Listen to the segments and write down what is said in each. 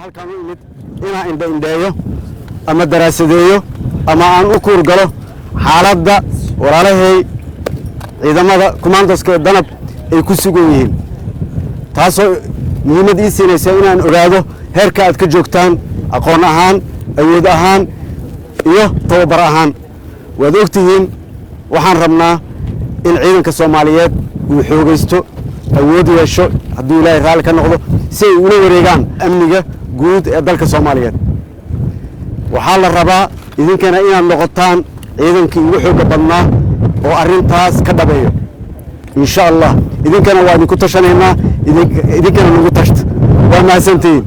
Halkaan u imid inaan indha-indheeyo ama daraasadeeyo ama aan u kuurgalo xaaladda walaalahay ciidamada kumaandoska ee Danab ay ku sugan yihiin, taasoo muhiimad ii siinaysa inaan ogaado heerka aad ka joogtaan aqoon ahaan, awood ahaan iyo tababar ahaan. Waad og tihiin, waxaan rabnaa in ciidanka Soomaaliyeed uu xoogaysto, awood yeesho, hadduu Ilaahay raalli ka noqdo, si ay ula wareegaan amniga guud ee dalka Soomaaliyeed. Waxaa la rabaa idinkana inaad noqotaan ciidankii ugu xoogga badnaa oo arrintaas ka dhabeeyo, insha Allah. Idinkana waa idinku tashanaynaa, idinkana nagu tashta. Waa mahadsantihiin.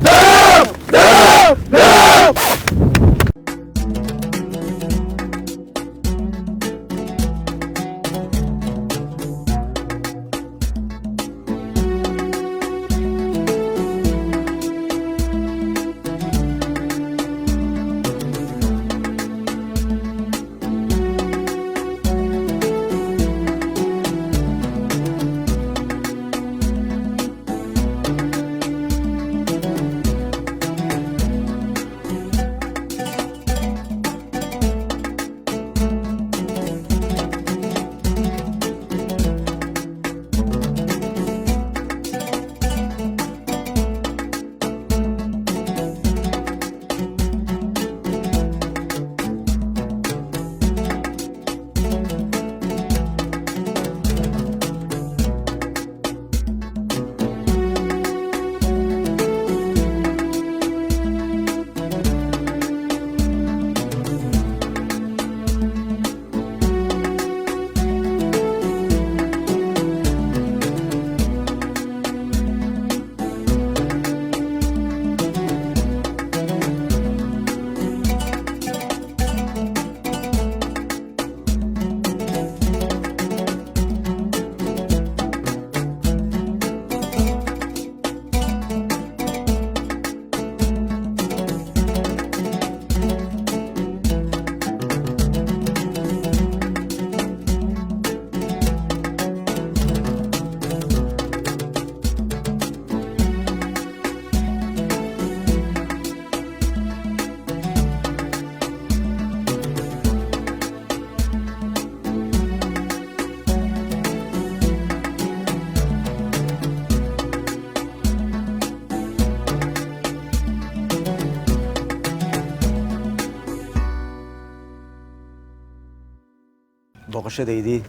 Booqashadaydii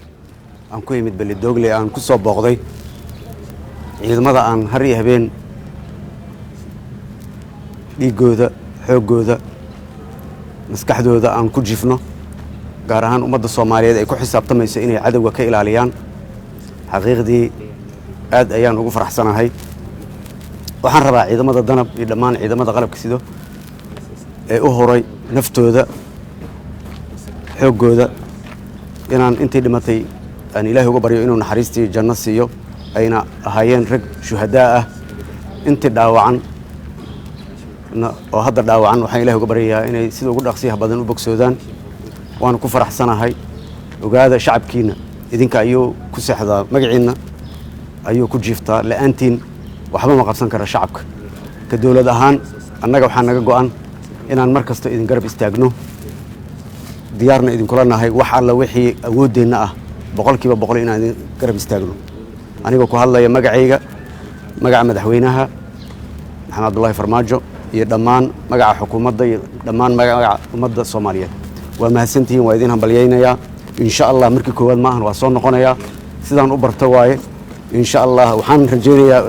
aan ku imid Belidogle, aan ku soo booqday ciidamada aan har iyo habeen dhiiggooda, xooggooda, maskaxdooda aan ku jifno, gaar ahaan ummadda Soomaaliyeed ay ku xisaabtamayso inay cadowga ka ilaaliyaan, xaqiiqdii aad ayaan ugu faraxsanahay. Waxaan rabaa ciidamada Danab iyo dhammaan ciidamada qalabka sido ee u huray naftooda, xooggooda, inaan intii dhimatay aan Ilaahay uga baryo inuu naxariistii janno siiyo, ayna ahaayeen rag shuhadaa ah. Intii dhaawacan oo hadda dhaawacan, waxaan Ilahay uga baryayaa inay sida ugu dhaqsiyaha badan u bogsoodaan. Waanu ku faraxsanahay. Ogaada, shacabkiina idinka ayuu ku seexdaa, magaciinna ayuu ku jiiftaa. La-aantiin waxba ma qabsan kara shacabka. Ka dowlad ahaan annaga waxaa naga go'an inaan mar kasta idin garab istaagno, diyaarna idinkula nahay wax alla wixii awooddeenna ah, 100% inaan idin garab istaagno. Anigoo ku hadlaya magacayga, magaca madaxweynaha Maxamed Cabdullaahi Farmaajo iyo dhammaan magaca xukuumadda iyo dhammaan magaca ummadda Soomaaliyeed, waa mahadsantihiin, waa idin hambalyaynayaa. Insha Allah markii koowaad maahan, waa soo noqonayaa, sidaan u barto waaye. Insha Allah waxaan rajaynayaa,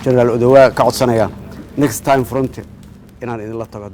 Generaal Odowaa ka codsanayaa, next time front inaan idinla tago.